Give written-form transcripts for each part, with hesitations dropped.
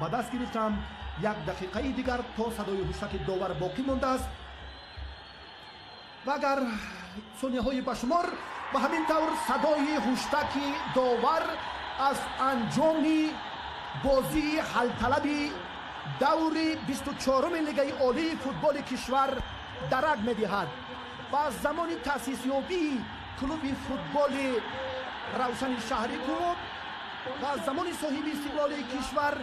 Ба даст гирифтам. Як дақиқаи дигар то садои ҳуштаки довар боқӣ мондааст ва агар сонияҳои ба шумор, ва ҳамин тавр садои ҳуштаки довар аз анҷоми бозии ҳалталаби даври 24-уми Лигаи олии футболи кишвар дарак медиҳад. Ва аз замони таъсисёбии клуби футболи Равшани шаҳри Кӯлоб ва аз замони соҳиби истиқлоли кишвар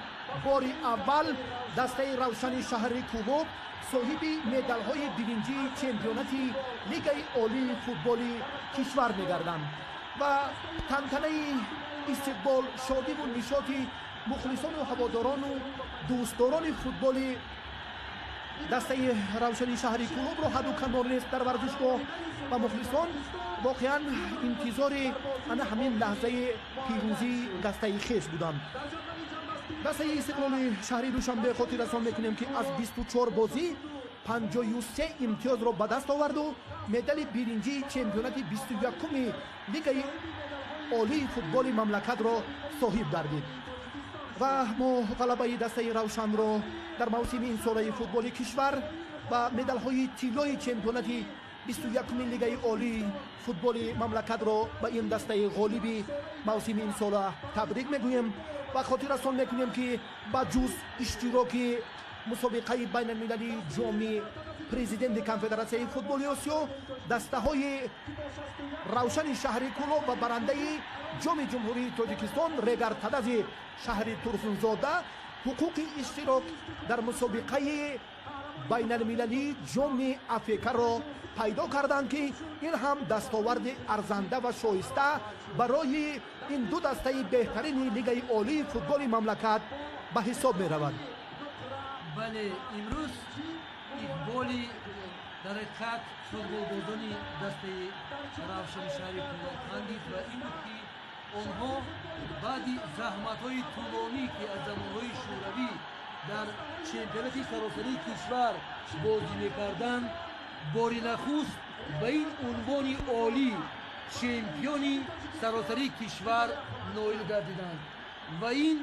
бори аввал дастаи Равшани шаҳри Кӯлоб соҳиби медалҳои биринҷии чемпионати Лигаи олии футболи кишвар мегарданд. Ва тантанаи истиқбол, шодиву нишоти мухлисону ҳаводорону дӯстдорони футболи дастаи Равшани шаҳри Кӯлобро ҳадду канор нест дар варзишгоҳ. Ва мухлисон воқеан интизори ана ҳамин лаҳзаи пирӯзии дастаи хеш буданд. Дастаи Истиқлоли шаҳри Душанбе, хотиррасон мекунем, ки аз 24 бозӣ 53 имтиёзро ба даст оварду медали биринҷии чемпионати 21-уми Лигаи олии футболи мамлакатро соҳиб гардид. Ва мо ғалабаи дастаи Равшанро дар мавсими инсолаи футболи кишвар ва медалҳои тиллои чемпионати 21-уми Лигаи олии футболи мамлакатро ба ин дастаи ғолиби мавсими имсола табрик мегӯем. Ва хотиррасон мекунем, ки ба ҷуз иштироки мусобиқаи байналмилалии Ҷоми Президенти Конфедератсияи футболи Осиё, дастаҳои Равшани шаҳри Кӯлоб ва барандаи Ҷоми Ҷумҳурии Тоҷикистон Регар Тадази шаҳри Турсунзода ҳуқуқи иштирок дар мусобиқаи байналмилалии Ҷоми Африкаро пайдо карданд, ки ин ҳам дастоварди арзанда ва шоиста барои ин ду дастаи беҳтарини Лигаи олии футболи мамлакат ба ҳисоб меравад. Бале, имрӯз иқболи дар ҳақиқат футболбозони дастаи Равшани шаҳри Кӯлоб хандид. Ва ин буд, ки онҳо баъди заҳматҳои тӯлонӣ, ки аз замонҳои шӯравӣ дар чемпионати саросарии кишвар бозӣ мекарданд, бори нахуст ба ин унвони олӣ, чемпиони саросарии кишвар, ноил гардиданд. Ва ин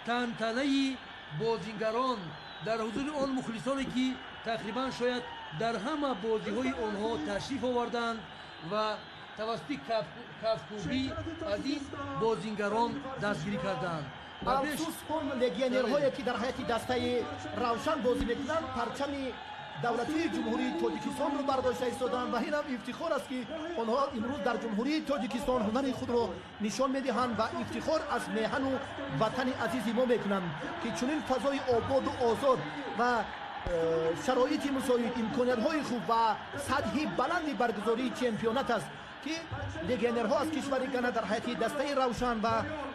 тантанаи бозигарон дар ҳузури он мухлисоне, ки тақрибан шояд дар ҳама бозиҳои онҳо ташриф оварданд ва тавассути кафкӯбӣ аз ин бозингарон дастгирӣ карданд. Афсус, он легионерҳое, ки дар ҳайати дастаи Равшан бозӣ мекунанд, парчами давлатии Ҷумҳурии Тоҷикистонро бардошта истоданд. Ва ин ҳам ифтихор аст, ки онҳо имрӯз дар Ҷумҳурии Тоҷикистон ҳунари худро нишон медиҳанд ва ифтихор аз меҳану ватани азизи мо мекунанд, ки чунин фазои ободу озод ва шароити мусоид, имкониятҳои хуб ва сатҳи баланди баргузории чемпионат аст, ки легионерҳо аз кишвари Гана дар ҳайати дастаи Равшан ва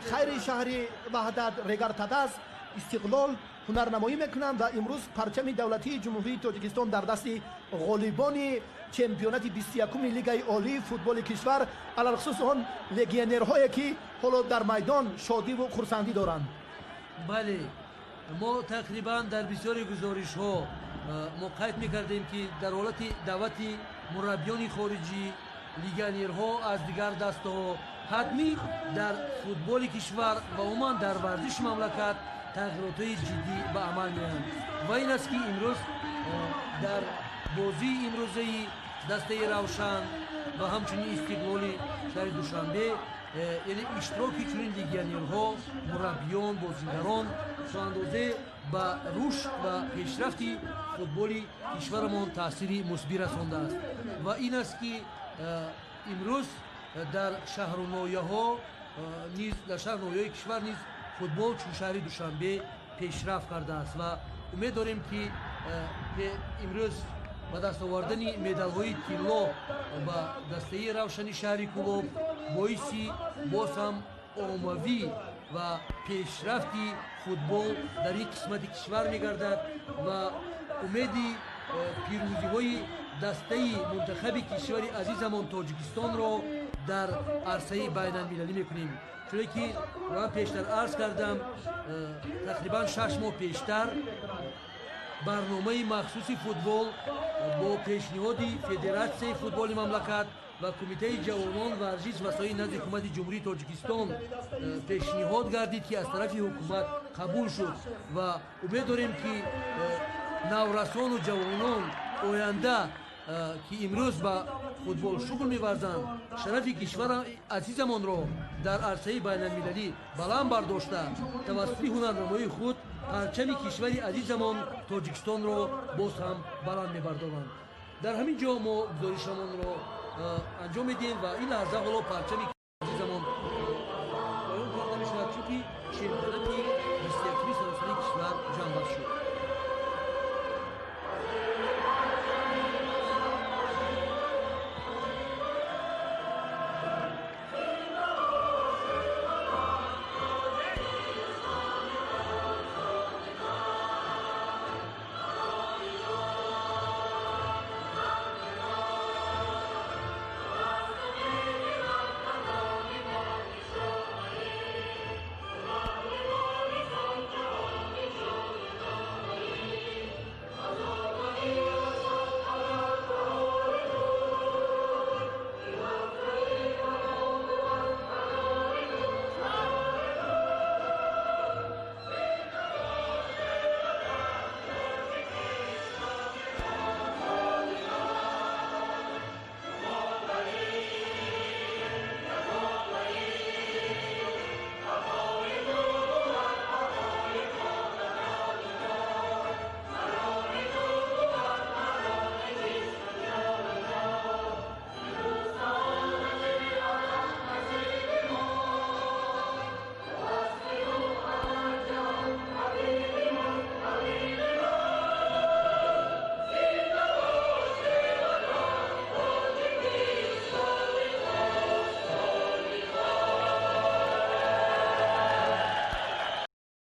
Хайри шаҳри Ваҳдат, Регар-ТадАЗ, Истиқлол ҳунарнамоӣ мекунанд. Ва имрӯз парчами давлатии Ҷумҳурии Тоҷикистон дар дасти ғолибони чемпионати 21-уми Лигаи олии футболи кишвар, алалхусус он легионерҳое, ки ҳоло дар майдон шодиву хурсандӣ доранд. Бале, мо тақрибан дар бисёри гузоришҳо мо қайд мекардем, ки дар ҳолати даъвати мураббиёни хориҷӣ, легионерҳо аз дигар дастаҳо, ҳатмӣ дар футболи кишвар ва умуман дар варзиши мамлакат тағйиротҳои ҷиддӣ ба амал меоянд. Ва ин аст, ки имрӯз дар бозии имрӯзаи дастаи Равшан ва ҳамчунин Истиқлоли шаҳри Душанбе, яъне иштироки чунин легионерҳо, мураббиён, бозигарон то андозе ба рушд ва пешрафти футболи кишварамон таъсири мусбӣ расондааст. Ва ин аст, ки имрӯз дар шаҳру ноҳияҳо низ, дар шаҳру ноҳияҳои кишвар низ футбол чун шаҳри Душанбе пешрафт кардааст. Ва умед дорем, ки имрӯз ба даст овардани медалҳои тилло ба дастаи Равшани шаҳри Кӯлоб боиси боз ҳам оммавӣ ва пешрафти футбол дар ин қисмати кишвар мегардад ва умеди пирӯзиҳои дастаи мунтахаби кишвари азизамон Тоҷикистонро дар арсаи байналмилалӣ мекунем. Чуне ки ман пештар арз кардам, тақрибан 6 моҳ пештар барномаи махсуси футбол бо пешниҳоди Федератсияи футболи мамлакат Ва Кумитаи ҷавонон, варзиш ва соҳаи назди Ҳукумати Ҷумҳурии Тоҷикистон пешниҳод гардид, ки аз тарафи ҳукумат қабул шуд. Ва умед дорем, ки наврасону ҷавонон оянда, ки имрӯз ба футбол шуғл меварзанд, шарафи кишвари азизамонро дар арсаи байналмилалӣ баланд бардошта, тавассути ҳунарнамоии худ парчами кишвари азизамон Тоҷикистонро боз ҳам баланд мебардоранд. Дар ҳамин ҷо мо гузоришамонро анҷом медиҳем ва ин лаҳза ҳоло парчами